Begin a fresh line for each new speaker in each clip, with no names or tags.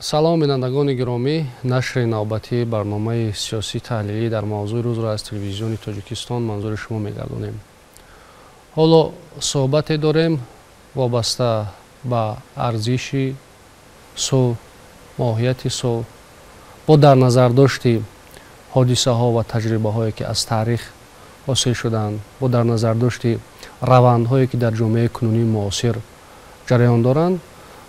Салом, бинандагони гиромӣ. Нашри навбатии барномаи сиёсӣ таҳлилӣ дар мавзӯи рӯзро аз телевизиони Тоҷикистон манзури шумо мегардонем. Ҳоло суҳбате дорем вобаста ба арзиши сулҳ, моҳияти сулҳ, бо дар назардошти ҳодисаҳо ва таҷрибаҳое, ки аз таърих ҳосил шуданд, бо дар назардошти равандҳое, ки дар ҷомеаи кунунии муосир ҷараён доранд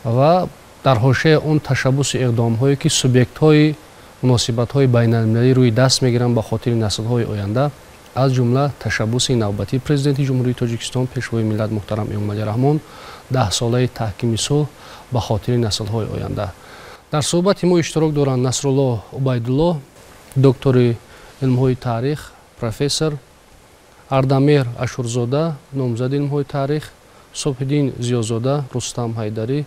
ва дар ҳошияи он ташаббуси иқдомҳое, ки субъектҳои муносибатҳои байналмилалӣ рӯи даст мегиранд ба хотири наслҳои оянда, аз ҷумла ташаббуси навбатии Президенти Ҷумҳурии Тоҷикистон, Пешвои миллат муҳтарам Эмомалӣ Раҳмон, 10-солаи таҳкими сулҳ ба хотири наслҳои оянда. Дар суҳбати мо иштирок доранд Насрулло Убайдулло, доктори илмҳои таърих, профессор, Ардамеҳр Ашурзода, номзади илмҳои таърих, Субҳиддин Зиёзода, Рустам Ҳайдарӣ,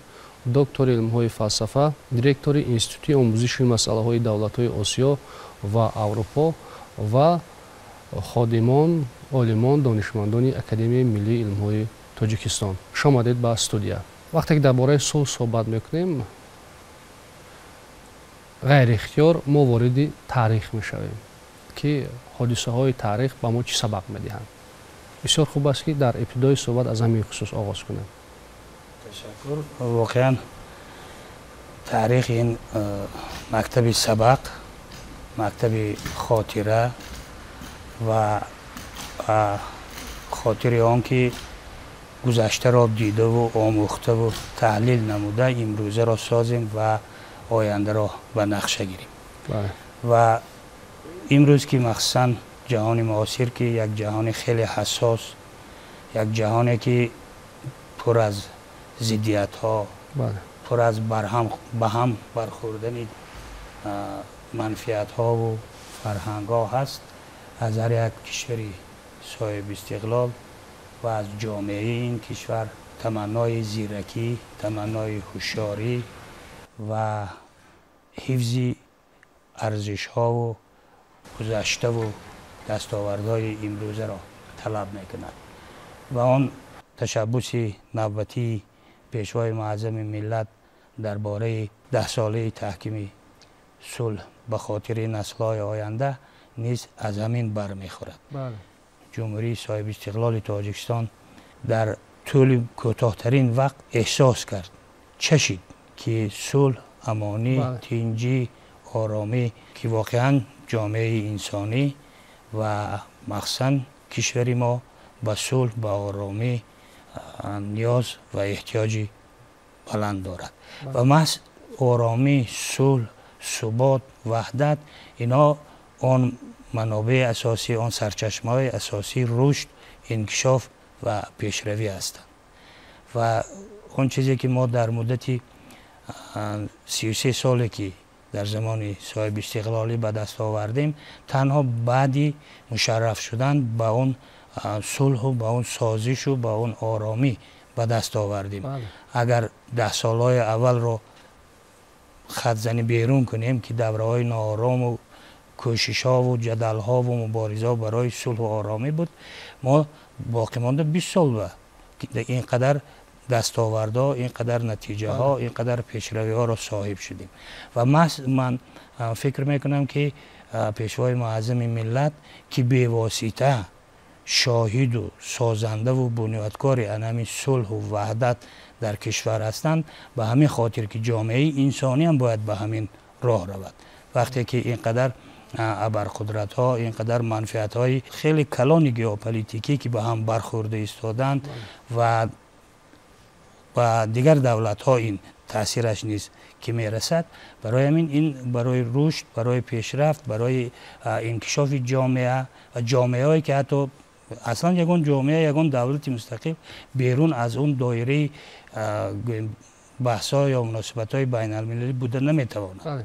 доктори илмҳои фалсафа, директори Институти омӯзиши масъалаҳои давлатҳои Осиё ва Аврупо ва ходимон, олимон, донишмандони Академияи миллии илмҳои Тоҷикистон. Хуш омадед ба студия. Вақте ки дар бораи сулҳ суҳбат мекунем, ғайриихтиёр мо вориди таърих мешавем, ки ҳодисаҳои таърих ба мо чӣ сабақ медиҳанд. Бисёр хуб аст, ки дар ибтидои суҳбат аз ҳамин хусус оғоз кунем.
Ташаккур. Воқеан, таърих ин мактаби сабақ, мактаби хотира ва хотири он ки гузаштаро дидаву омӯхтаву таҳлил намуда, имрӯзаро созем ва ояндаро ба нақша гирем. Ва имрӯз, ки махсусан ҷаҳони муосир, ки як ҷаҳони хеле ҳассос, як ҷаҳоне ки пур аз зиддиятҳо, пур аз ба ҳам бархӯрдани манфиатҳову фарҳангҳо ҳаст, аз ҳар як кишвари соҳиби истиқлол ва аз ҷомеаи ин кишвар таманнои зиракӣ, таманнои ҳушёрӣ ва ҳифзи арзишҳову гузаштаву дастовардҳои имрӯзаро талаб мекунад. Ва он ташаббуси навбатии Пешвои муаззами миллат дар бораи 10-солаи таҳкими сулҳ ба хотири наслҳои оянда низ аз ҳамин бармехӯрад. Ҷумҳурии соҳиби истиқлоли Тоҷикистон дар тӯли кӯтоҳтарин вақт эҳсос кард, чашид, ки сулҳ, амонӣ, тинҷӣ, оромӣ, ки воқеан ҷомеаи инсонӣ ва махсусан кишвари мо ба сулҳ, ба оромӣ ниёз ва эҳтиёҷи баланд дорад. Ва маҳз оромӣ, сулҳ, субот, ваҳдат — инҳо он манобеи асосӣ, он сарчашмаҳои асосии рушд, инкишоф ва пешравӣ ҳастанд. Ва он чизе ки мо дар муддати 33 соле, ки дар замони соҳиби истиқлолӣ ба даст овардем, танҳо баъди мушарраф шудан ба он сулҳу ба он созишу ба он оромӣ ба даст овардем. Агар 10 солҳои аввалро хатзанӣ берун кунем, ки давраҳои ноорому кӯшишҳову ҷадалҳову муборизаҳо барои сулҳу оромӣ буд, мо боқӣ монда 20 сол ба ин қадар дастовардҳо, ин қадар натиҷаҳо, ин қадар пешравиҳоро соҳиб шудем. Ва маҳз ман фикр мекунам, ки Пешвои муаззами миллат, ки бевосита шоҳиду созандаву бунёдкори анами сулҳу ваҳдат дар кишвар ҳастанд, ба ҳамин хотир ки ҷомеаи инсонӣ ҳам бояд ба ҳамин роҳ равад. Вақте ки ин қадар абарқудратҳо, ин қадар манфиатҳои хеле калони геополитикӣ, ки ба ҳам бархӯрда истоданд ва ба дигар давлатҳо ин таъсираш низ ки мерасад, барои ҳамин ин барои рушд, барои пешрафт, барои инкишофи ҷомеа ва ҷомеаҳое ки ҳатто аслан ягон ҷомеа, ягон давлати мустақил берун аз он доираи баҳсҳо ё муносибатҳои байналмилалӣ буда наметавонад.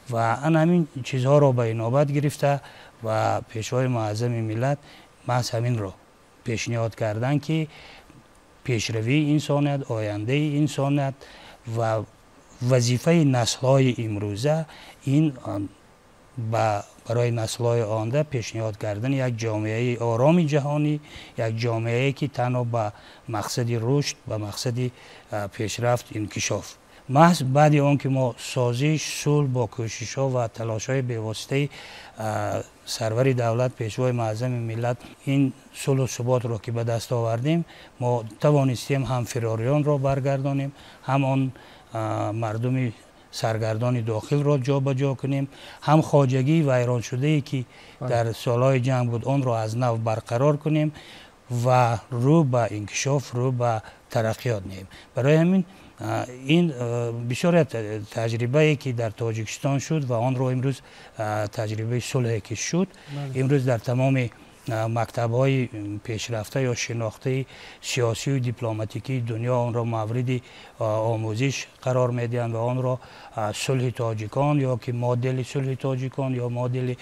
Ва ана ҳамин чизҳоро ба инобат гирифта ва Пешвои муаззами миллат маҳз ҳаминро пешниҳод карданд, ки пешравии инсоният, ояндаи инсоният ва вазифаи наслҳои имрӯза ин барои наслҳои оянда пешниҳод кардани як ҷомеаи ороми ҷаҳонӣ, як ҷомеае ки танҳо ба мақсади рушд, ба мақсади пешрафт, инкишоф Маҳз баъди он ки мо созиш, сулҳ бо кӯшишҳо ва талошҳои бевоситаи сарвари давлат, пешвои муаззами миллат ин сулҳу суботро ки ба даст овардем, мо тавонистем ҳам фирориёнро баргардонем, ҳам он мардуми саргардони дохилро ҷобаҷо кунем, ҳам хоҷагии вайроншудае ки дар солҳои ҷанг буд онро аз нав барқарор кунем ва рӯ ба инкишоф, рӯ ба тараққиёт ниҳем. Барои ҳамин ин бисёр таҷрибае ки дар Тоҷикистон шуд ва онро имрӯз таҷрибаи сулҳе ки шуд, имрӯз дар тамоми мактабҳои пешрафта ё шинохтаи сиёсию дипломатикии дунё онро мавриди омӯзиш қарор медиҳанд ва онро сулҳи тоҷикон ё ки модели сулҳи тоҷикон ё модели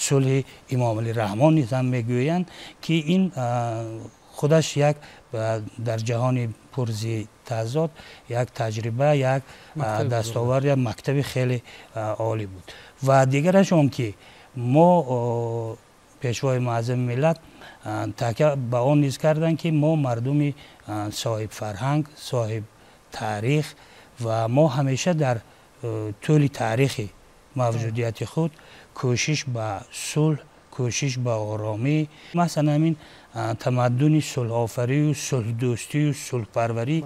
сулҳи Имомалӣ Раҳмон низ ҳам мегӯянд, ки ин худаш як дар ҷаҳони пурзи тазод як таҷриба, як дастовард, як мактаби хеле олӣ буд. Ва дигараш он ки мо пешвои муаззами миллат такя ба он низ карданд, ки мо мардуми соҳиб фарҳанг, соҳиб таърих ва мо ҳамеша дар тӯли таърихи мавҷудияти худ кӯшиш ба сулҳ, кӯшиш ба оромӣ, масалан ҳамин тамаддуни сулҳофарию сулҳдӯстию сулҳпарварӣ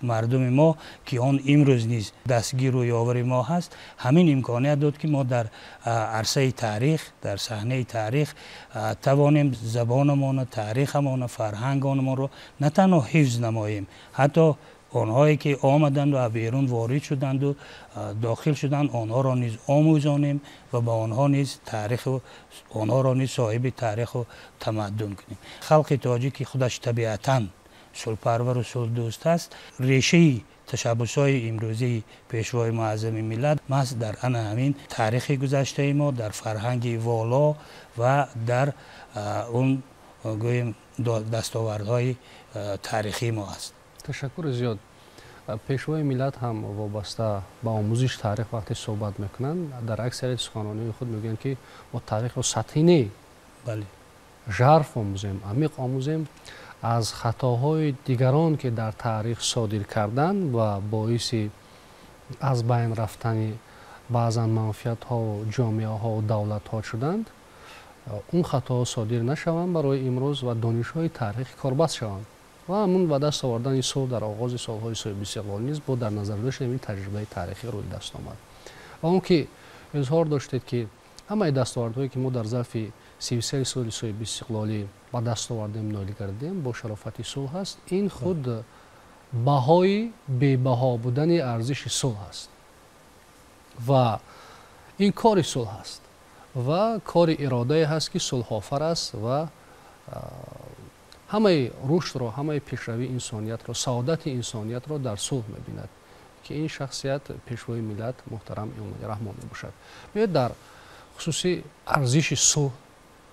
мардуми мо, ки он имрӯз низ дастгиру ёвари мо ҳаст, ҳамин имконият дод, ки мо дар арсаи таърих, дар саҳнаи таърих тавонем забонамона, таърихамона, фарҳангонамонро на танҳо ҳифз намоем, ҳатто онҳое ки омаданд ва берун ворид шуданду дохил шуданд, онҳоро низ омӯзонем ва ба онҳо низ таъриху онҳоро низ соҳиби таъриху тамаддун кунем. Халқи тоҷик, ки худаш табиатан сулҳпарвару сулҳдӯст аст, решаи ташаббусҳои имрӯзии пешвои муаззами миллат маҳз дар ана ҳамин таърихи гузаштаи мо, дар фарҳанги воло ва дар он гӯем дастовардҳои таърихии мо аст.
Ташаккури зиёд. Пешвои миллат ҳам вобаста ба омӯзиши таърих вақте суҳбат мекунанд, дар аксарияти суханронии худ мегӯянд, ки мо таърихро сатҳӣ не, жарф омӯзем, амиқ омӯзем, аз хатоҳои дигарон, ки дар таърих содир карданд ва боиси аз байн рафтани баъзан манфиатҳову ҷомеаҳову давлатҳо шуданд, он хатоҳо содир нашаванд барои имрӯз ва донишҳои таърихи корбаст шаванд. Ва ҳамун ба даст овардани сулҳ дар оғози солҳои соҳибистиқлол низ бо дар назар доштани ин таҷрибаи таърихӣ рӯи даст омад. Ва он ки изҳор доштед, ки ҳамаи дастовардҳое, ки мо дар зарфи 33 соли соҳибистиқлолӣ ба даст овардем, ноил гардидем, бо шарофати сулҳ аст. Ин худ баҳои бебаҳо будани арзиши сулҳ аст ва ин кори сулҳ аст ва кори иродае ҳаст, ки сулҳофар аст ва ҳамаи рушдро, ҳамаи пешравии инсониятро, саодати инсониятро дар сулҳ мебинад, ки ин шахсият пешвои миллат муҳтарам Эмомалӣ Раҳмон мебошад. Биёед дар хусуси арзиши сулҳ,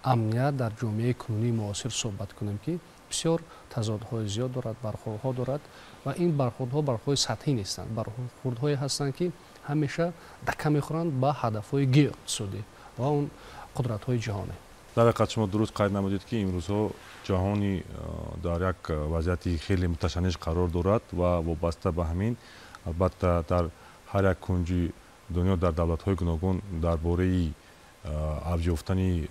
амният дар ҷомеаи кунунии муосир суҳбат кунем, ки бисёр тазодҳои зиёд дорад, бархӯрдҳо дорад ва ин бархӯрдҳо бархӯрдҳои сатҳӣ нестанд, бархӯрдҳое ҳастанд, ки ҳамеша дака мехӯранд ба ҳадафҳои геоиқтисодӣ ва он қудратҳои ҷаҳонӣ.
Дар ҳақиқат шумо дуруст қайд намудед, ки имрӯзҳо ҷаҳони дар як вазъияти хеле муташанниж қарор дорад ва вобаста ба ҳамин албатта дар ҳар як кунҷи дунё, дар давлатҳои гуногун дар бораи авҷ ёфтани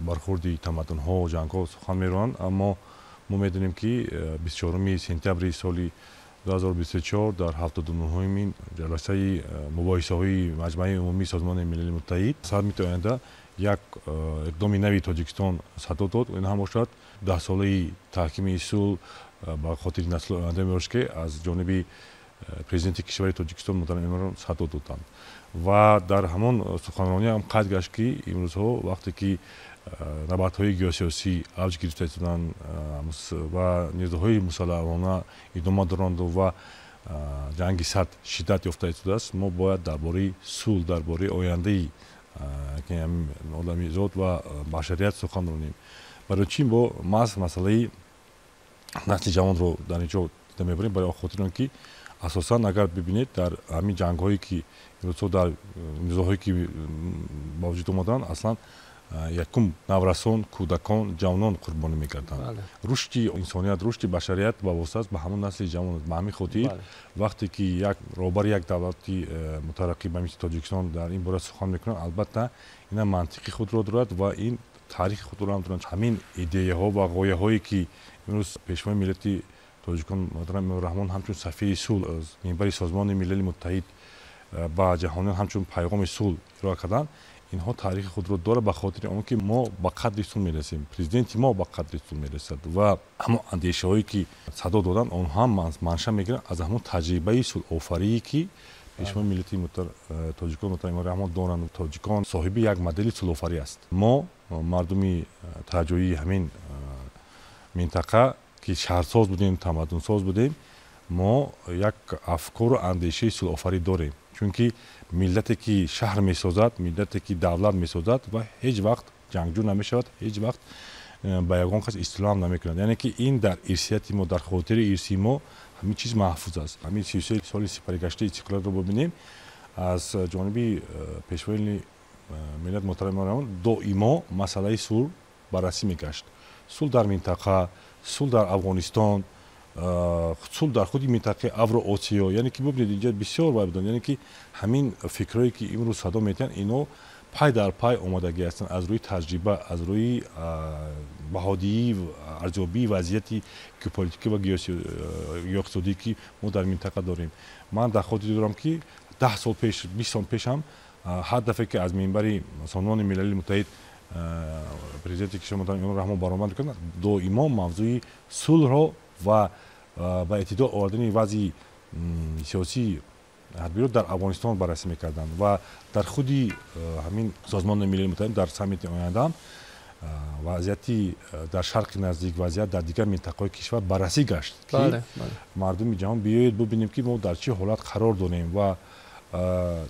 бархӯрди тамаддунҳо, ҷангҳо сухан мераванд. Аммо мо медонем, ки 24 сентябри соли 2024 дар 79-умин ҷаласаи мубоҳисаҳои Маҷмаи умумии Созмони Милали Муттаҳид саммити оянда як иқдоми нави Тоҷикистон садо дод. Ин ҳам бошад 10-солаи таҳкими сулҳ ба хотири насли оянда мебошад, ки аз ҷониби президенти кишвари Тоҷикистон муҳтарам Эмомалӣ Раҳмон садо доданд. Ва дар ҳамон суханронӣ ҳам қайд гашт, ки имрӯзҳо вақте ки набардҳои геосиёсӣ авҷ гирифта истоданд ва низоъҳои мусаллаҳона идома доранду ва ҷанги сард шиддат ёфта истодааст, мо бояд дар бораи сулҳ, дар бораи ояндаи одамизод ва башарият сухан ронем. Барои чӣ мо маҳз масъалаи насли ҷавонро дар ин ҷо дида мебарем? Барои хотири он ки асосан агар бибинед, дар ҳамин ҷангҳое ки имрӯзҳо, дар низоъҳое ки ба вуҷуд омаданд, аслан Якум наврасон, кӯдакон, ҷавонон қурбонӣ мекарданд. Рушди инсоният, рушди башарият ба восита аст ба ҳамон насли ҷавон. Ба ҳамин хотир вақте ки як роҳбари як давлати мутараққӣ ба мисли Тоҷикистон дар ин бора сухан мекунад, албатта ина мантиқи худро дорад ва ин таърихи худро ҳам дорад. Ҳамин идеяҳо ва ғояҳое ки имрӯз Пешвои миллати тоҷикон муҳтарам Эмомалӣ Раҳмон ҳамчун сафири сулҳ аз минбари Созмони Милали Муттаҳид ба ҷаҳониён ҳамчун пайғоми сулҳ ироа карданд, инҳо таърихи худро дорад ба хотири он ки мо ба қадри сулҳ мерасем, президенти мо ба қадри сулҳ мерасад ва ҳамон андешаҳое ки садо доданд, онҳо ҳам манша мегиранд аз ҳамон таҷрибаи сулҳофарие ки Пешвои миллати тоҷикон муҳтарам Эмомалӣ Раҳмон доранд. Тоҷикон соҳиби як модели сулҳофарӣ аст. Мо мардуми таҷоии ҳамин минтақа ки шаҳрсоз будем, тамаддунсоз будем, мо як афкору андешаи сулҳофарӣ дорем. Чунки миллате ки шаҳр месозад, миллате ки давлат месозад ва ҳеҷ вақт ҷангҷӯ намешавад, ҳеҷ вақт ба ягон кас истилоҳам намекунад. Яъне ки ин дар ирсияти мо, дар хотири ирсии мо ҳамин чиз маҳфуз аст. Ҳамин 33 соли сипаригаштаи истиқлолиятро бибинем, аз ҷониби Пешвои миллат муҳтарам Эмомалӣ Раҳмон доимо масъалаи сулҳ баррасӣ мегашт. Сулҳ дар минтақа, сулҳ дар Афғонистон, сулҳ дар худи минтақаи Авроосиё. Яъне ки бибинед, инҷа бисёр вай буданд. Яъне ки ҳамин фикрҳое ки имрӯз садо медиҳанд, ино пай дар пай омодагӣ ҳастанд аз рӯи таҷриба, аз рӯи баҳодиҳӣ, арзёбии вазъияти геополитикӣ ва геоиқтисодӣ ки мо дар минтақа дорем. Ман дар хотир дорам ки 10 сол пеш, 20 сол пеш ҳам ҳар дафъе ки аз минбари Созмони Милали Муттаҳид президенти кишвар муҳтарам Эмомалӣ Раҳмон баромад мекарданд, доимо мавзӯи сулҳро ва ба эътидол овардани вазъи сиёсии ҳарбиро дар Афғонистон баррасӣ мекарданд ва дар худи ҳамин Созмони Милали Муттаҳид дар саммити оянда ҳам вазъияти дар Шарқи Наздик, вазъият дар дигар минтақаҳои кишвар баррасӣ гашт, ки мардуми ҷаҳон биёед бибинем ки мо дар чӣ ҳолат қарор дорем. Ва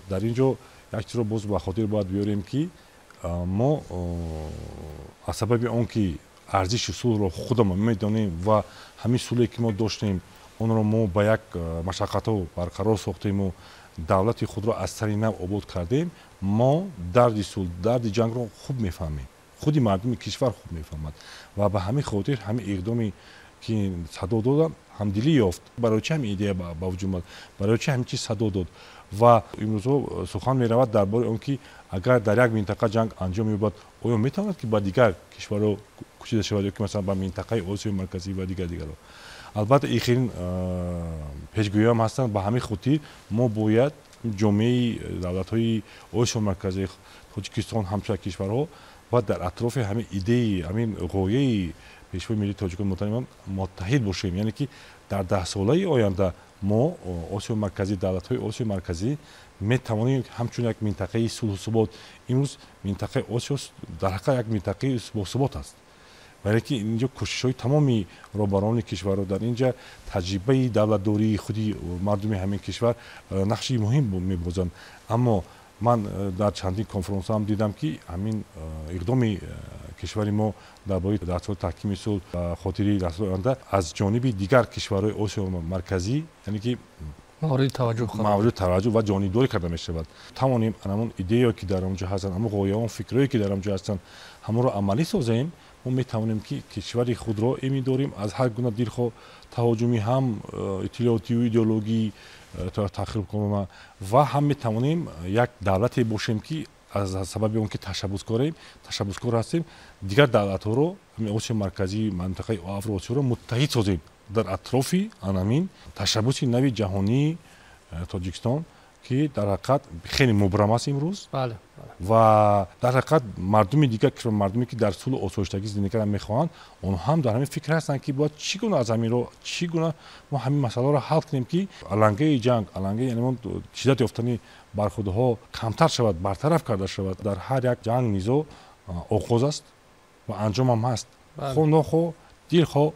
дар ин ҷо як чизро боз ба хотир бояд биёрем ки мо аз сабаби он ки арзиши сулҳро худамон медонем ва ҳамин сулҳе ки мо доштем, онро мо ба як машаққатҳо барқарор сохтему давлати худро аз сари нав обод кардем, мо дарди сулҳ, дарди ҷангро хуб мефаҳмем, худи мардуми кишвар хуб мефаҳмад ва ба ҳамин хотир ҳамин иқдоме ки садо доданд ҳамдилӣ ёфт. Барои чи ҳамин идея ба вуҷуд омад, барои чи ҳамин чиз садо дод? Ва имрӯзҳо сухан меравад дар бораи он ки агар дар як минтақа ҷанг анҷом меёбад, оё метавонад ки ба дигар кишварҳо кӯчида шавад ё ки масалан ба минтақаи Осиёи Марказӣ ва дигар дигарҳо. Албатта ин хеле пешгӯиҳам ҳастанд. Ба ҳамин хотир мо бояд ҷомеаи давлатҳои Осиёи Марказӣ, Тоҷикистон ҳамчун кишварҳо бояд дар атрофи ҳамин идеи, ҳамин ғояи Пешвои миллии тоҷикон муҳтарам муттаҳид бошем. Яъне ки дар даҳсолаи оянда мо Осиёи Марказӣ, давлатҳои Осиёи Марказӣ метавонем ҳамчун як минтақаи сулҳу субот. Имрӯз минтақаи Осиё дар ҳақиқат як минтақаи босубот аст. Вале ки инҷо кӯшишҳои тамоми роҳбарони кишварро дар инҷа таҷрибаи давлатдории худи мардуми ҳамин кишвар нақши муҳим мебозанд. Аммо ман дар чандин конференсҳо ҳам дидам ки ҳамин иқдоми кишвари мо дар бораи даҳсолаи таҳкими сулҳ хотири даҳсолаи оянда аз ҷониби дигар кишварҳои Осиёи Марказӣ, яъне ки
мавриди
таваҷҷӯҳ ва ҷонибдорӣ карда мешавад. Тавонем ҳамон идеяе ки дар онҷо ҳастанд, ҳамон ғояҳо, фикрҳое ки дар онҷо ҳастанд, ҳамонро амалӣ созем. Мо метавонем ки кишвари худро эмин дорем аз ҳар гуна дилхоҳ таҳоҷумӣ, ҳам иттилоотию идеологӣ тахрибкунона, ва ҳам метавонем як давлате бошем ки аз сабаби он ки ташаббускор ҳастем, дигар давлатҳоро, ҳамин Осиёи Марказӣ, минтақаи Авроосиёро муттаҳид созем дар атрофи анамин ташаббуси нави ҷаҳонии Тоҷикистон ки дар ҳақиқат хеле мубрам аст имрӯз. Ва дар ҳақиқат мардуми дигар кишвар, мардуме ки дар сулҳу осоиштагӣ зиндагӣ кардан мехоҳанд, онҳо ҳам дар ҳамин фикр ҳастанд ки бояд чӣ гуна аз ҳамин ро, чӣ гуна мо ҳамин масъаларо ҳал кунем ки алангаи ҷанг, алангаи яъне шиддат ёфтани бархӯрдҳо камтар шавад, бартараф карда шавад. Дар ҳар як ҷанг низо оғоз аст ва анҷом ҳам ҳаст. Хо нохо, дилхо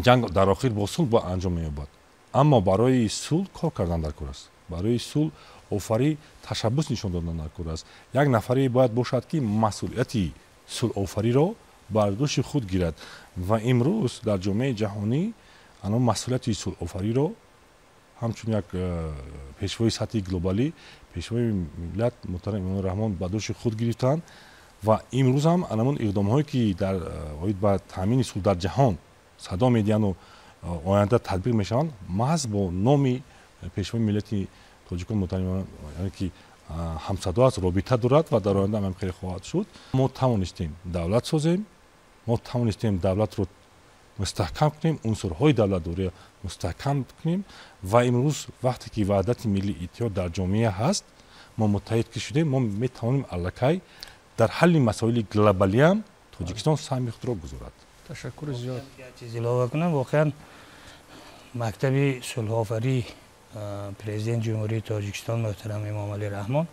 ҷанг дар охир бо сулҳ бояд анҷом меёбад. Аммо барои сулҳ кор кардан дар кор аст, барои сулҳ офарӣ ташаббус нишон додан дар кор аст. Як нафаре бояд бошад ки масъулияти сулҳофариро бар дӯши худ гирад ва имрӯз дар ҷомеаи ҷаҳонӣ ано масъулияти сулҳофариро ҳамчун як пешвои сатҳи глобалӣ, пешвои миллат муҳтарам Эмомалӣ Раҳмон ба дӯши худ гирифтанд. Ва имрӯз ҳам анамон иқдомҳое ки дар оид ба таъмини сулҳ дар ҷаҳон садо медиҳанду оянда татбиқ мешаванд, маҳз бо номи пешвои миллати тоҷикон муҳтарам, яъне ки ҳамсадо аст, робита дорад ва дар оянда ҳам хеле хоҳад шуд. Мо тавонистем давлат созем, мо тавонистем давлатро мустаҳкам кунем, унсурҳои давлатдориро мустаҳкам кунем ва имрӯз вақте ки ваҳдати миллӣ, иттиҳод дар ҷомеа ҳаст, мо муттаҳид ки шудем, мо метавонем аллакай дар ҳалли масоили глобалиам Тоҷикистон саҳми худро гузорад.
Ташаккури зиёд.
Як чиз илова кунам, воқеан мактаби сулҳофарӣ президент Ҷумҳурии Тоҷикистон муҳтарам Эмомалӣ Раҳмон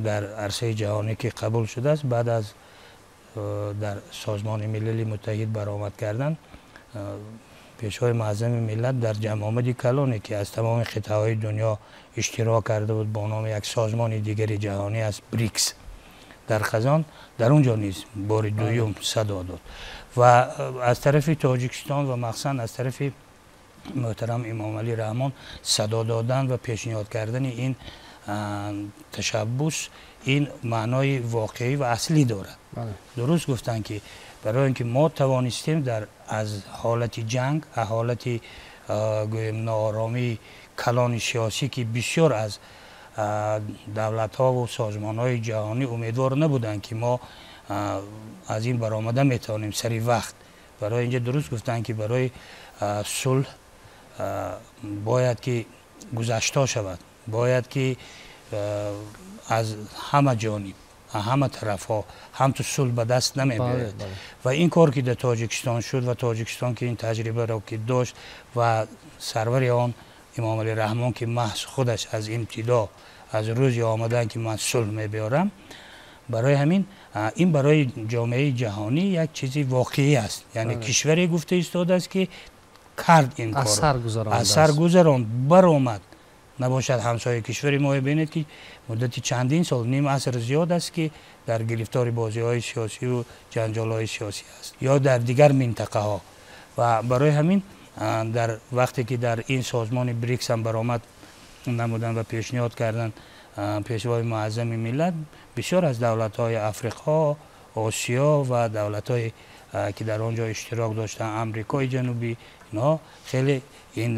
дар арсаи ҷаҳонӣ ки қабул шудааст, баъд аз дар Созмони Милали Муттаҳид баромад кардан, пешвои муаззами миллат дар ҷамъомади калоне ки аз тамоми қитъаҳои дунё иштирок карда буд бо номи як созмони дигари ҷаҳонӣ аст, БРИКС, дар Қазон, дар он ҷо низ бори дуюм садо дод ва аз тарафи Тоҷикистон ва махсусан аз тарафи муҳтарам Эмомалӣ Раҳмон садо додан ва пешниҳод кардани ин ташаббус ин маънои воқеӣ ва аслӣ дорад. Дуруст гуфтанд ки барои ин ки мо тавонистем дар аз ҳолати ҷанг, аз ҳолати гӯем нооромии калони сиёсӣ ки бисёр аз давлатҳову созмонҳои ҷаҳонӣ умедвор набуданд ки мо аз ин баромада метавонем сари вақт. Барои инҷа дуруст гуфтанд ки барои сулҳ бояд ки гузашто шавад, бояд ки аз ҳама ҷониб, ҳама тарафҳо ҳамту сулҳ ба даст намебиёяд. Ва ин кор ки дар Тоҷикистон шуд ва Тоҷикистон ки ин таҷрибаро ки дошт ва сарвари он Эмомалӣ Раҳмон ки маҳз худаш аз ибтидо, аз рӯзи омадан ки ман сулҳ мебиёрам, барои ҳамин ин барои ҷомеаи ҷаҳонӣ як чизи воқеӣ аст. Яъне кишваре гуфта истодааст ки кард ин кор, аз сар гузаронд, баромад. Набошад ҳамсояи кишвари мо бинед ки муддати чандин сол, ним аср зиёд аст ки дар гирифтори бозиҳои сиёсиву ҷанҷолҳои сиёсӣ аст ё дар дигар минтақаҳо. Ва барои ҳамин дар вақте ки дар ин созмони БРИКС ҳам баромад намуданд ва пешниҳод карданд пешвои муаззами миллат, бисёр аз давлатҳои Африқо, Осиё ва давлатҳое ки дар он ҷо иштирок доштанд, Амрикои Ҷанубӣ, инҳо хеле ин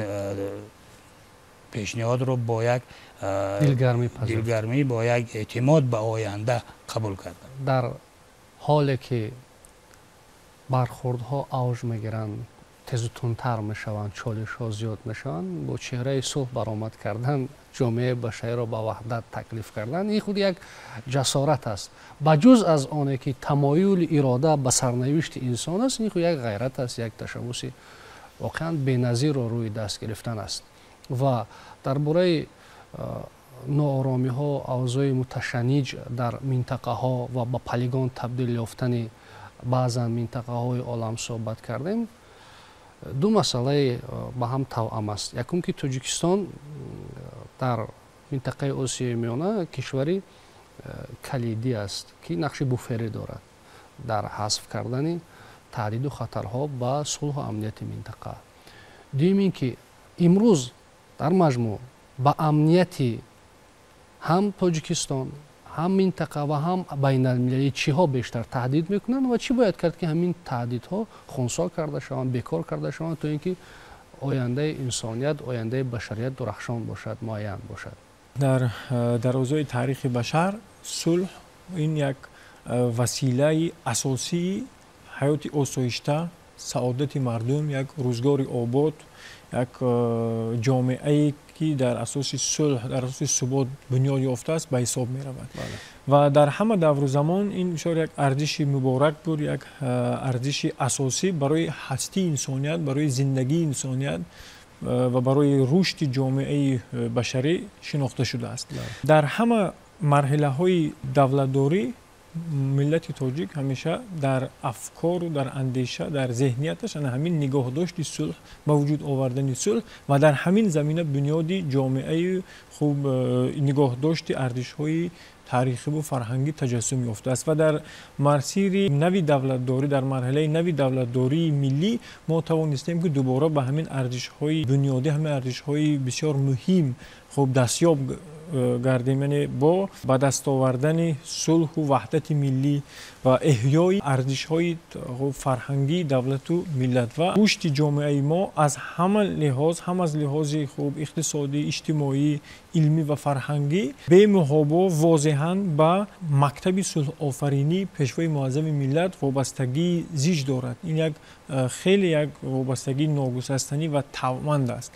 пешниҳодро бо як дилгармӣ, бо як эътимод ба оянда қабул карданд.
Дар ҳоле ки бархӯрдҳо авҷ мегиранд, тезу тунтар мешаванд, чолишҳо зиёд мешаванд, бо чеҳраи сулҳ баромад кардан, ҷомеаи башариро ба ваҳдат таклиф кардан, ин худ як ҷасорат аст. Ба ҷуз аз оне ки тамоюли ирода ба сарнавишти инсон аст, ин худ як ғайрат аст, як ташаббуси воқеан беназирро рӯи даст гирифтан аст. Ва дар бораи нооромиҳо, авзои муташанниҷ дар минтақаҳо ва ба полигон табдил ёфтани баъзан минтақаҳои олам суҳбат кардем. Ду масъалаи ба ҳам тавъам аст. Якум ки Тоҷикистон дар минтақаи Осиёи Миёна кишвари калидӣ аст ки нақши буферӣ дорад дар ҳазф кардани таҳдиду хатарҳо ба сулҳу амнияти минтақа. Дуюм ин ки имрӯз дар маҷмӯъ ба амнияти ҳам Тоҷикистон, ҳам минтақа ва ҳам байналмилалӣ чиҳо бештар таҳдид мекунанд ва чӣ бояд кард ки ҳамин таҳдидҳо хунсо карда шаванд, бекор карда шаванд, то ин ки ояндаи инсоният, ояндаи башарият дурахшон бошад, муайян бошад.
Дар дарозои таърихи башар сулҳ ин як василаи асосии ҳаёти осоишта, саодати мардум, як рӯзгори обод, як ҷомеае ки дар асоси сулҳ, дар асоси субот бунёд ёфтааст ба ҳисоб меравад. Ва дар ҳама давру замон ин бисёр як арзиши муборак буд, як арзиши асосӣ барои ҳастии инсоният, барои зиндагии инсоният ва барои рушди ҷомеаи башарӣ шинохта шудааст. Дар ҳама марҳилаҳои давлатдорӣ миллати тоҷик ҳамеша дар афкору дар андеша, дар зеҳнияташ ана ҳамин нигоҳдошти сулҳ, ба вуҷуд овардани сулҳ ва дар ҳамин замина бунёди ҷомеаи хуб, нигоҳдошти арзишҳои таърихиву фарҳангӣ таҷассум ёфтааст ва дар масири нави давлатдорӣ, дар марҳилаи нави давлатдории миллӣ мо тавонистем, ки дубора ба ҳамин арзишҳои бунёдӣ, ҳамин арзишҳои бисёр муҳим хуб дастёб гардем, яъне бо ба даст овардани сулҳу ваҳдати миллӣ ва эҳёи арзишҳои фарҳангии давлату миллат ва рушди ҷомеаи мо аз ҳама лиҳоз, ҳам аз лиҳози хуб иқтисодӣ, иҷтимоӣ, илмӣ ва фарҳангӣ бемуҳобо возеҳан ба мактаби сулҳофаринӣ Пешвои муаззами миллат вобастагии зич дорад. Ин як хеле як вобастагии ногусастанӣ ва тавманд аст.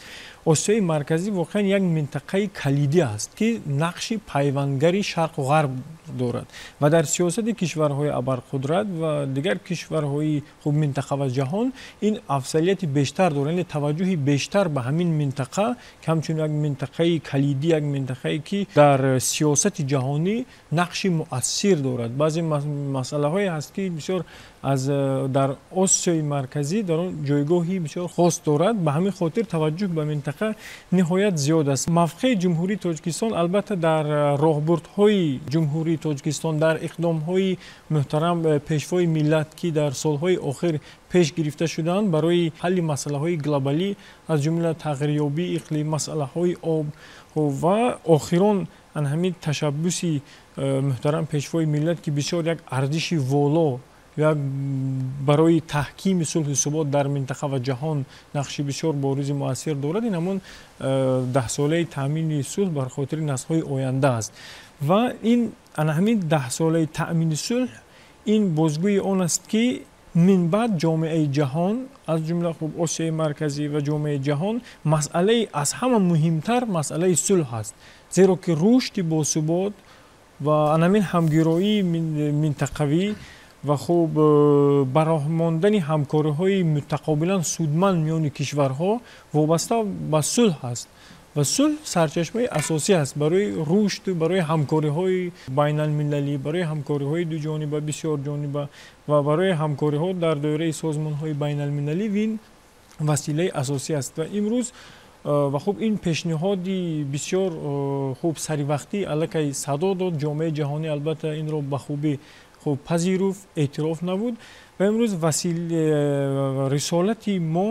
Осиёи Марказӣ воқеан як минтақаи калидӣ аст, ки нақши пайвандгари Шарқу Ғарб дорад ва дар сиёсати кишварҳои абарқудрат ва дигар кишварҳои хуб минтақа ва ҷаҳон ин афзалияти бештар дорад, яъне таваҷҷӯҳи бештар ба ҳамин минтақа, ки ҳамчун як минтақаи калидӣ, як минтақае ки дар сиёсати ҷаҳонӣ нақши муассир дорад. Баъзе масъалаҳое ҳаст, ки бисёр аз дар Осиёи Марказӣ дар он ҷойгоҳи бисёр хос дорад. Ба ҳамин хотир таваҷҷӯҳ ба минтақа ниҳоят зиёд аст. Мавқеи Ҷумҳурии Тоҷикистон албатта дар роҳбурдҳои Ҷумҳурии Тоҷикистон, дар иқдомҳои муҳтарам Пешвои миллат, ки дар солҳои охир пеш гирифта шуданд барои ҳалли масъалаҳои глобалӣ, аз ҷумла тағйирёбии иқлим, масъалаҳои об ва охирон ан ҳамин ташаббуси муҳтарам Пешвои миллат, ки бисёр як арзиши воло, як барои таҳкими сулҳу субот дар минтақа ва ҷаҳон нақши бисёр боризи муассир дорад, ин ҳамон 10-солаи таъмини сулҳ бар хотири наслҳои оянда аст. Ва ин ана ҳамин 10-солаи таъмини сулҳ ин бозгӯи он аст, ки минбаъд ҷомеаи ҷаҳон, аз ҷумла хуб Осиёи Марказӣ ва ҷомеаи ҷаҳон, масъалаи аз ҳама муҳимтар масъалаи сулҳ аст, зеро ки рушди босубот ва ана ҳамин ҳамгироии минтақавӣ ва хуб ба роҳ мондани ҳамкориҳои мутақобилан судманд миёни кишварҳо вобаста ба сулҳ аст ва сулҳ сарчашмаи асосӣ аст барои рушду барои ҳамкориҳои байналмилалӣ, барои ҳамкориҳои дуҷониба, бисёрҷониба ва барои ҳамкориҳо дар доираи созмонҳои байналмилалӣ. Ин василаи асосӣ аст ва имрӯз ва хуб ин пешниҳоди бисёр хуб саривақтӣ аллакай садо дод. Ҷомеаи ҷаҳонӣ албатта инро ба хубӣ хуб пазируфт, эътироф набуд ва имрӯз рисолати мо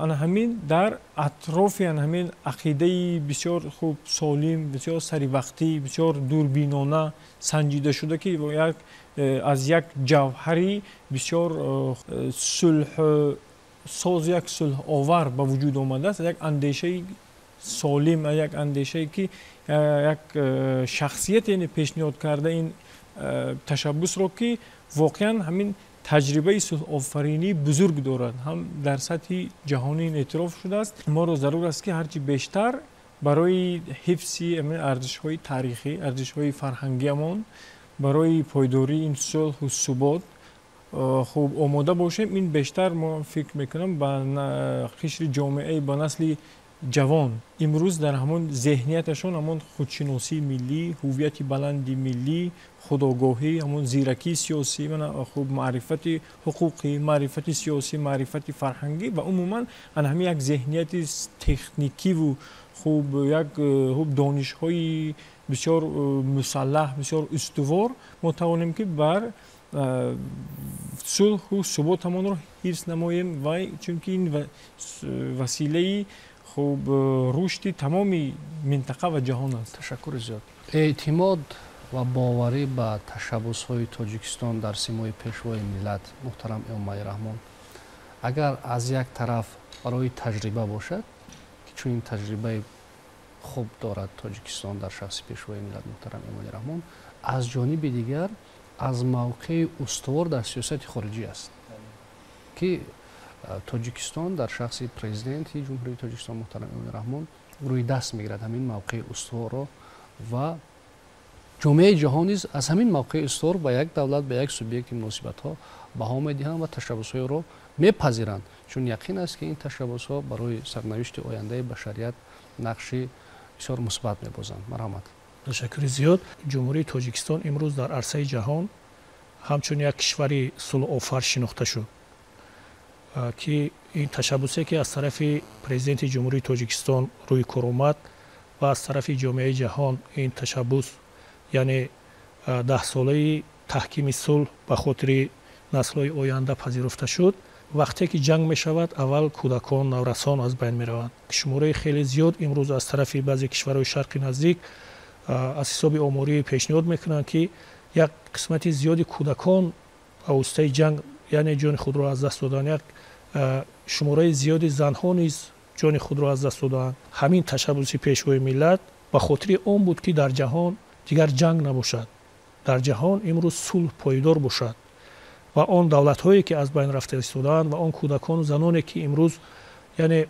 ана ҳамин дар атрофи ана ҳамин ақидаи бисёр хуб солим, бисёр саривақтӣ, бисёр дурбинона санҷида шуда, ки як аз як ҷавҳари бисёр сулҳсоз, як сулҳовар ба вуҷуд омадааст, як андешаи солим, як андешае ки як шахсият яъне пешниҳод карда ин ташаббусро, ки воқеан ҳамин таҷрибаи сулҳофаринии бузург дорад, ҳам дар сатҳи ҷаҳонӣ эътироф шудааст. Моро зарур аст, ки ҳарчи бештар барои ҳифзи ҳамин арзишҳои таърихӣ, арзишҳои фарҳангиамон, барои пойдории ин сулҳу субот хуб омода бошем. Ин бештар мо фикр мекунам ба қишри ҷомеаи, ба насли ҷавон имрӯз дар ҳамон зеҳнияташон ҳамон худшиносии миллӣ, ҳуввияти баланди миллӣ, худогоҳӣ, ҳамон зиракии сиёсӣ, хуб маърифати ҳуқуқӣ, маърифати сиёсӣ, маърифати фарҳангӣ ва умуман ана ҳамин як зеҳнияти техникиву хуб як хуб донишҳои бисёр мусаллаҳ, бисёр устувор мо тавонем, ки бар сулҳу суботамонро ҳифз намоем ва чунки ин василаи хуб рушди тамоми минтақа ва ҷаҳон аст.
Ташаккури зиёд. Эътимод ва боварӣ ба ташаббусҳои Тоҷикистон дар симои Пешвои миллат муҳтарам Эмомалӣ Раҳмон агар аз як тараф барои таҷриба бошад, ки чунин таҷрибаи хуб дорад Тоҷикистон дар шахси Пешвои миллат муҳтарам Эмомалӣ Раҳмон, аз ҷониби дигар аз мавқеи устувор дар сиёсати хориҷӣ аст, ки Тоҷикистон дар шахси Президенти Ҷумҳурии Тоҷикистон муҳтарам Эмомалӣ Раҳмон рӯи даст мегирад ҳамин мавқеи устуворро ва ҷомеаи ҷаҳон низ аз ҳамин мавқеи устувор ба як давлат, ба як субъекти муносибатҳо баҳо медиҳанд ва ташаббусҳоеро мепазиранд, чун яқин аст, ки ин ташаббусҳо барои сарнавишти ояндаи башарият нақши бисёр мусбат мебозанд. Марҳамат.
Ташаккури зиёд. Ҷумҳурии Тоҷикистон имрӯз дар арсаи ҷаҳон ҳамчун як кишвари сулҳофар шинохта шуд, ки ин ташаббусе, ки аз тарафи Президенти Ҷумҳурии Тоҷикистон рӯи кор омад ва аз тарафи ҷомеаи ҷаҳон ин ташаббус Яъне 10 солаи таҳкими сулҳ ба хотири наслҳои оянда пазируфта шуд. Вақте ки ҷанг мешавад, аввал кӯдакон, наврасон аз байн мераванд. Шумораи хеле зиёд имрӯз аз тарафи баъзе кишварҳои Шарқи Наздик аз ҳисоби оморӣ пешниҳод мекунанд, ки як қисмати зиёди кӯдакон ба воситаи ҷанг, яъне, ҷони худро аз даст доданд, як шумораи зиёди занҳо низ ҷони худро аз даст додаанд. Ҳамин ташаббуси Пешвои миллат ба хотири он буд, ки дар ҷаҳон дигар ҷанг набошад, дар ҷаҳон имрӯз сулҳ пойдор бошад ва он давлатҳое, ки аз байн рафта истодаанд, ва он кӯдакону заноне, ки имрӯз, яъне,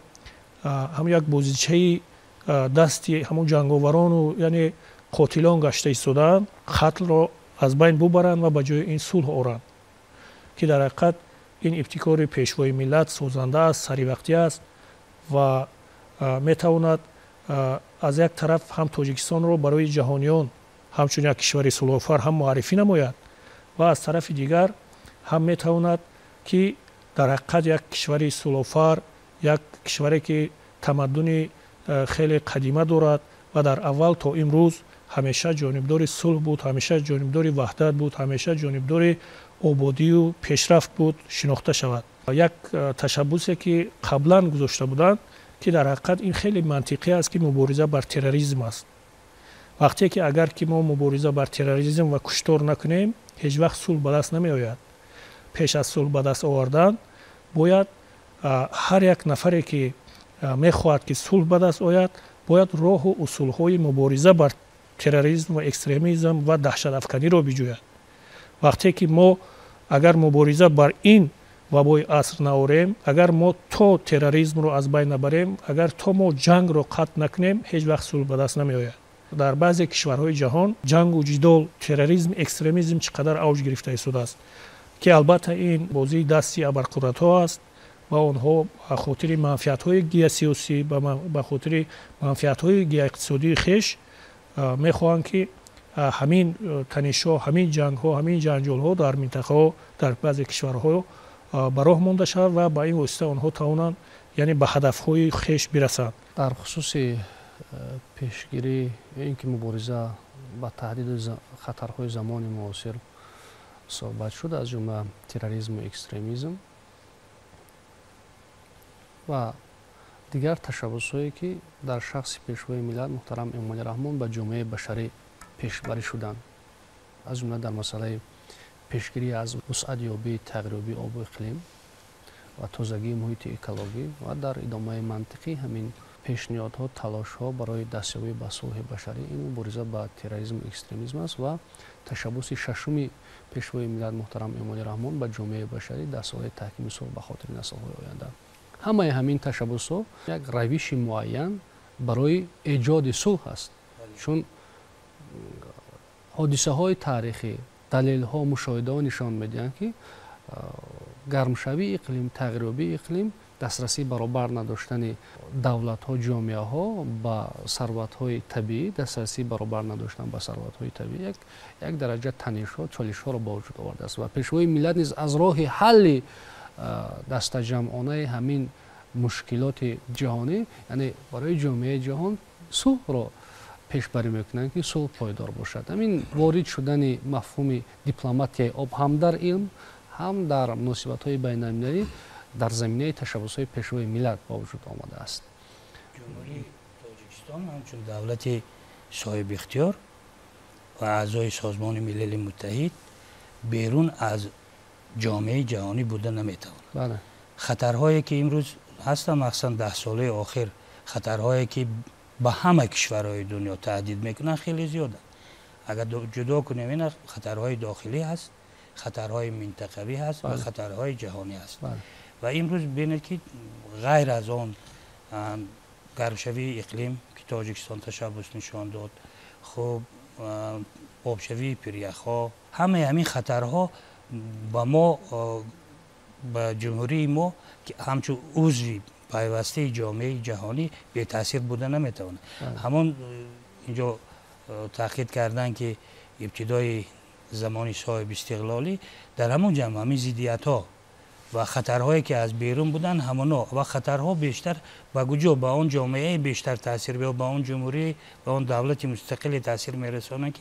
ҳам як бозичаи дасти ҳамон ҷанговарону, яъне, қотилон гашта истодаанд, қатлро аз байн бубаранд ва ба ҷои ин сулҳ оранд, ки дар ҳақиқат ин ибтикори Пешвои миллат созанда аст, саривақтӣ аст ва метавонад аз як тараф ҳам Тоҷикистонро барои ҷаҳониён ҳамчун як кишвари сулҳофар ҳам муаррифӣ намояд ва аз тарафи дигар ҳам метавонад, ки дар ҳақиқат як кишвари сулҳофар, як кишваре, ки тамаддуни хеле қадима дорад ва дар аввал то имрӯз ҳамеша ҷонибдори сулҳ буд, ҳамеша ҷонибдори ваҳдат буд, ҳамеша ҷонибдори ободию пешрафт буд, шинохта шавад. Як ташаббусе, ки қаблан гузошта буданд, ки дар ҳақиқат ин хеле мантиқӣ аст, ки мубориза бар терроризм аст. Вақте ки агар ки мо мубориза бар терроризм ва куштор накунем, ҳеҷ вақт сулҳ ба даст намеояд. Пеш аз сулҳ ба даст овардан бояд ҳар як нафаре, ки мехоҳад, ки сулҳ ба даст ояд, бояд роҳу усулҳои мубориза бар терроризм ва экстремизм ва даҳшатафканиро биҷӯяд. Вақте ки мо агар мубориза бар ин вабои аср наорем, агар мо то терроризмро аз байн набарем, агар то мо ҷангро қатъ накунем, ҳеҷ вақт сулҳ ба даст намеояд. Дар баъзе кишварҳои ҷаҳон ҷангу ҷидол, терроризм, экстремизм чӣ қадар авҷ гирифта истодааст, ки албатта ин бозии дасти абарқудратҳо аст ва онҳо ба хотири манфиатҳои геосиёсӣ, ба хотири манфиатҳои геоиқтисодии хеш мехоҳанд, ки ҳамин танишҳо, ҳамин ҷангҳо, ҳамин ҷанҷолҳо дар минтақаҳо, дар баъзе кишварҳо ба роҳ монда шавад ва ба ин восита онҳо тавонанд, яъне, ба ҳадафҳои хеш бирасанд.
Дар хусуси пешгирӣ ё ин ки мубориза ба таҳдиду хатарҳои замони муосир суҳбат шуд, аз ҷумла терроризму экстремизм ва дигар ташаббусҳое, ки дар шахси Пешвои миллат муҳтарам Эмомалӣ Раҳмон ба ҷомеаи башарӣ пешбарӣ шуданд, аз ҷумла дар масъалаи пешгирӣ аз вусъатёбии тағйирёбии обу иқлим ва тозагии муҳити экологӣ ва дар идомаи мантиқӣ ҳамин пешниҳодҳо, талошҳо барои дастёбӣ ба сулҳи башарӣ, ин мубориза ба терроризму экстремизм аст ва ташаббуси шашуми Пешвои миллат муҳтарам Эмомалӣ Раҳмон ба ҷомеаи башарӣ, 10 солаи таҳкими сулҳ ба хотири наслҳои оянда. Ҳамаи ҳамин ташаббусҳо як равиши муайян барои эҷоди сулҳ аст, чун ҳодисаҳои таърихӣ, далелҳо, мушоҳидаҳо нишон медиҳанд, ки гармшавии иқлим, тағйирёбии иқлим, дастрасии баробар надоштани давлатҳо, ҷомеаҳо ба сарватҳои табиӣ, дастрасии баробар надоштан ба сарватҳои табиӣ як дараҷа танишҳо, чолишҳоро ба вуҷуд овардааст ва Пешвои миллат низ аз роҳи ҳалли дастаҷамъонаи ҳамин мушкилоти ҷаҳонӣ, яъне, барои ҷомеаи ҷаҳон сулҳро пешбарӣ мекунанд, ки сулҳ пойдор бошад. Ҳамин ворид шудани мафҳуми дипломатияи об ҳам дар илм, ҳам дар муносибатҳои байналмилалӣ дар заминаи ташаббусҳои Пешвои миллат ба вуҷуд омадааст.
Ҷумҳурии Тоҷикистон ҳамчун давлати соҳибихтиёр ва аъзои Созмони Милали Муттаҳид берун аз ҷомеаи ҷаҳонӣ буда наметавонад. Хатарҳое, ки имрӯз ҳастанд, махсусан 10 солаи охир, хатарҳое, ки ба ҳама кишварҳои дунё таҳдид мекунанд, хеле зиёданд. Агар ҷудо кунем, ина хатарҳои дохилӣ ҳаст, хатарҳои минтақавӣ ҳаст ва хатарҳои ҷаҳонӣ ҳаст. Ва имрӯз бинед, ки ғайр аз он гармшавии иқлим, ки Тоҷикистон ташаббус нишон дод, хуб, обшавии пиряхҳо, ҳамаи ҳамин хатарҳо ба мо, ба ҷумҳурии мо, ки ҳамчун узви пайвастаи ҷомеаи ҷаҳонӣ, бетаъсир буда наметавонад. Ҳамон инҷо таъкид карданд, ки ибтидои замони соҳибистиқлолӣ дар ҳамон ҷамъ ҳамин зиддиятҳо Ва хатарҳое ки аз берун буданд ҳамоно, ва хатарҳо бештар ба куҷо, ба он ҷомеаи бештар таъсир ё ба он ҷумҳурӣ, ба он давлати мустақиле таъсир мерасонанд,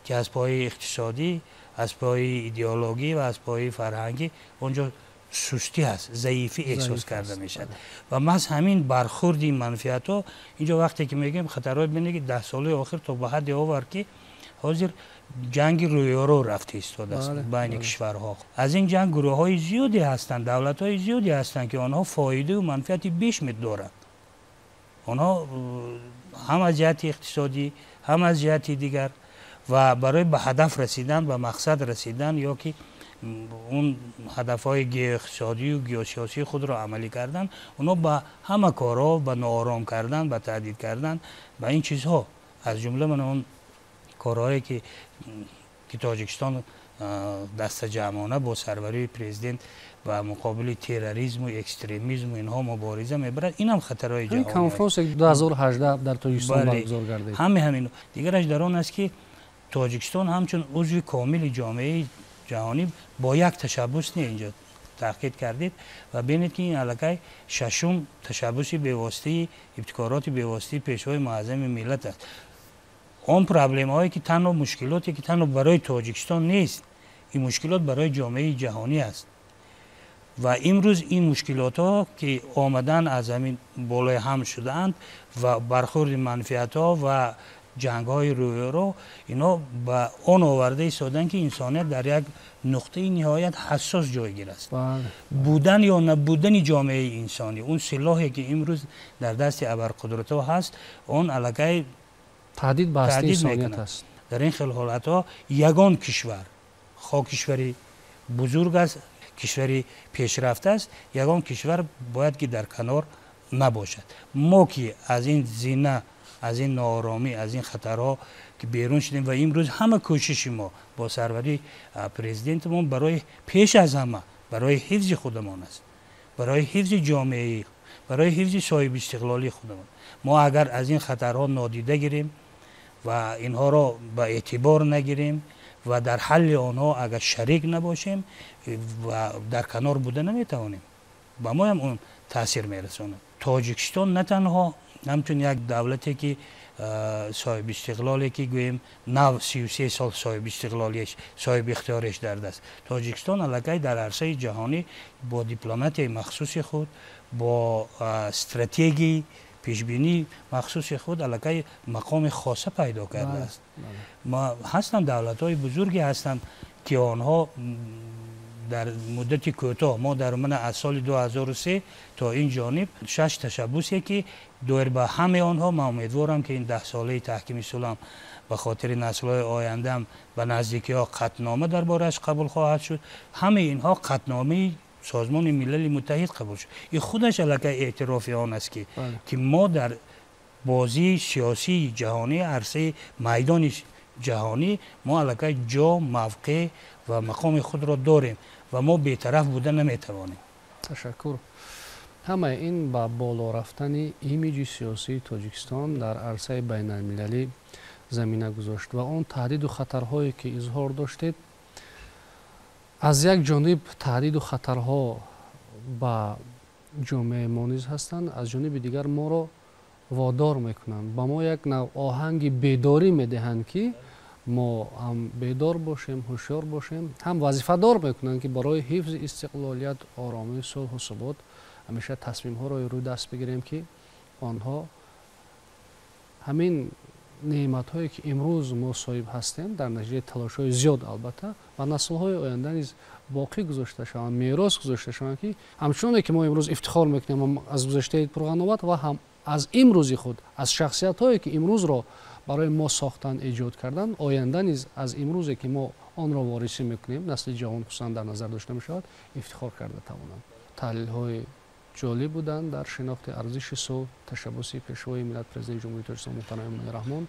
ки аз пояи иқтисодӣ, аз пояи идеологӣ ва аз пояи фарҳангӣ онҷо сустӣ ҳаст, заифӣ эҳсос карда мешавад. Ва маҳз ҳамин бархурди манфиатҳо инҷо вақте ки мегӯем хатарҳои, бинед ки 10 солаи охир то ба ҳадде овард, ки ҳозир ҷанги рӯёрӯ рафта истодааст байни кишварҳо. Аз ин ҷанг гурӯҳҳои зиёде ҳастанд, давлатҳои зиёде ҳастанд, ки онҳо фоидаю манфиати беш медоранд. Онҳо ҳам аз ҷиҳати иқтисодӣ, ҳам аз ҷиҳати дигар, ва барои ба ҳадаф расидан, ба мақсад расидан ё ки он ҳадафҳои геоиқтисодию геосиёсии худро амалӣ кардан, онҳо ба ҳама корҳо, ба ноором кардан, ба таҳдид кардан, ба ин чизҳо, аз ҷумла ман он корҳое ки Тоҷикистон дастаҷамъона бо сарварии президент ба муқобили терроризму экстремизму инҳо мубориза мебарад, инам хатарҳои ҷаҳонӣ.
Конфронс 2018 дар Тоҷикистон баргузор гардид.
Ҳаме ҳамин. Дигараш дар он аст, ки Тоҷикистон ҳамчун узви комили ҷомеаи ҷаҳонӣ бо як ташаббус не, инҷо таъқид кардед, ва бинед ки ин аллакай шашум ташаббуси бевоситаи ибтикороти бевоситаи Пешвои муаззами миллат аст. Он проблемаҳое ки танҳо, мушкилоте ки танҳо барои Тоҷикистон нест, ин мушкилот барои ҷомеаи ҷаҳонӣ аст. Ва имрӯз ин мушкилотҳо ки омадан аз ҳамин болои ҳам шудаанд ва бархурди манфиатҳо ва ҷангҳои рӯёрӯ, инҳо ба он оварда истоданд, ки инсоният дар як нуқтаи ниҳоят ҳассос ҷойгир аст. Будан ё набудани ҷомеаи инсонӣ, он силоҳе ки имрӯз дар дасти абарқудратҳо ҳаст, он аллакай
таҳдид ба ҳастии инсоният аст.
Дар ин хел ҳолатҳо ягон кишвар, хоҳ кишвари бузург аст, кишвари пешрафта аст, ягон кишвар бояд ки дар канор набошад. Мо ки аз ин зина, аз ин нооромӣ, аз ин хатарҳо ки берун шудем, ва имрӯз ҳама кӯшиши мо бо сарварии президентамон барои пеш аз ҳама барои ҳифзи худамон аст, барои ҳифзи ҷомеаи, барои ҳифзи соҳибистиқлолии худамон. Мо агар аз ин хатарҳо нодида гирем ва инҳоро ба эътибор нагирем ва дар ҳалли онҳо агар шарик набошем ва дар канор буда наметавонем, ба моям он таъсир мерасонад. Тоҷикистон на танҳо ҳамчун як давлате ки соҳибистиқлоле ки гӯем нав 33 сол соҳибистиқлолиеш, соҳибихтиёреш дар даст, Тоҷикистон аллакай дар арсаи ҷаҳонӣ бо дипломатияи махсуси худ, бо стратегии пешбинии махсуси худ аллакай мақоми хоса пайдо кардааст. Ҳастанд давлатҳои бузурге ҳастанд, ки онҳо дар муддати кӯтоҳ, мо дар мана аз соли 2003 то ин ҷониб 6 ташаббусе ки доир ба ҳамаи онҳо, ман умедворам ки ин 10 солаи таҳкими сулҳам ба хотири наслҳои ояндаам ба наздикиҳо қатънома дар борааш қабул хоҳад шуд. Ҳамаи инҳо қатъномаи Созмони Милали Муттаҳид қабул шуд. Ин худаш аллакай эътирофи он аст, ки мо дар бозии сиёсии ҷаҳонӣ, арсаи майдони ҷаҳонӣ мо аллакай ҷо, мавқеъ ва мақоми худро дорем ва мо бетараф буда наметавонем.
Ташаккур. Ҳамаи ин ба боло рафтани имиҷи сиёсии Тоҷикистон дар арсаи байналмилалӣ замина гузошт ва он таҳдиду хатарҳое ки изҳор доштед, аз як ҷониб таҳдиду хатарҳо ба ҷомеаи мо низ ҳастанд, аз ҷониби дигар моро водор мекунанд, ба мо як нав оҳанги бедорӣ медиҳанд, ки мо ҳам бедор бошем, ҳушёр бошем, ҳам вазифадор мекунанд, ки барои ҳифзи истиқлолият, оромӣ, сулҳу субот ҳамеша тасмимҳоро рӯй даст бигирем, ки онҳо ҳамин неъматҳое ки имрӯз мо соҳиб ҳастем, дар натиҷаи талошҳои зиёд албатта, ба наслҳои оянда низ боқӣ гузошта шаванд, мерос гузошта шаванд, ки ҳамчуноне ки мо имрӯз ифтихор мекунем аз гузаштаи пурғановат ва ҳам аз имрӯзи худ, аз шахсиятҳое ки имрӯзро барои мо сохтанд, эҷод карданд, оянда низ аз имрӯзе ки мо онро ворисӣ мекунем, насли ҷавон хусусан дар назар дошта мешавад, ифтихор карда тавонанд. Таҳлилҳои ҷолиб буданд дар шинохти арзиши сулҳ, ташаббуси Пешвои миллат, Президенти Ҷумҳурии Тоҷикистон муҳтарам Эмомалӣ Раҳмон,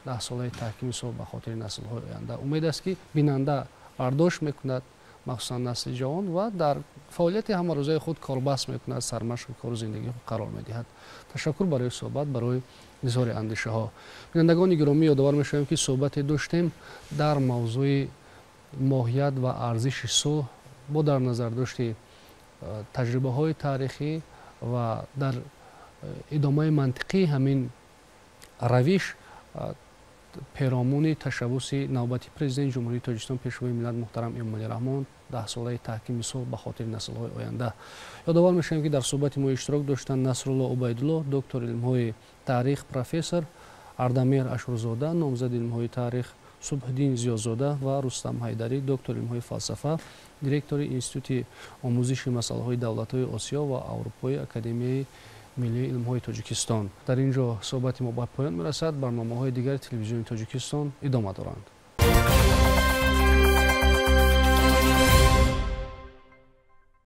10 солаи таҳкими сулҳ ба хотири наслҳои оянда. Умед аст, ки бинанда бардошт мекунад, махсусан насли ҷавон, ва дар фаъолияти ҳамарӯзаи худ корбаст мекунад, сармашқи кору зиндагии худ қарор медиҳад. Ташаккур барои суҳбат, барои изҳори андешаҳо. Бинандагони гиромӣ, ёдовар мешавем, ки суҳбате доштем дар мавзӯи моҳият ва арзиши сулҳ бо дар назардошти Таҷрибаҳои таърихӣ ва дар идомаи мантиқии ҳамин равиш перомуни ташаббуси навбати Президенти Ҷумҳурии Тоҷикистон, Пешвои миллат муҳтарам Эмомалӣ Раҳмон, 10-солаи таҳкими сулҳ ба хотири наслҳои оянда. Ёдовар мешавем, ки дар суҳбати мо иштирок доштанд Насрулло Убайдулло, доктори илмҳои таърих, профессор, Ардамеҳр Ашурзода, номзади илмҳои таърих, Субҳиддин Зиёзода ва Рустам Ҳайдарӣ, доктори илмҳои фалсафа, директори Институти омӯзиши масъалаҳои давлатҳои Осиё ва Аврупои Академияи миллии илмҳои Тоҷикистон. Дар ин ҷо суҳбати мо ба поён мерасад. Барномаҳои дигари Телевизиони Тоҷикистон идома доранд.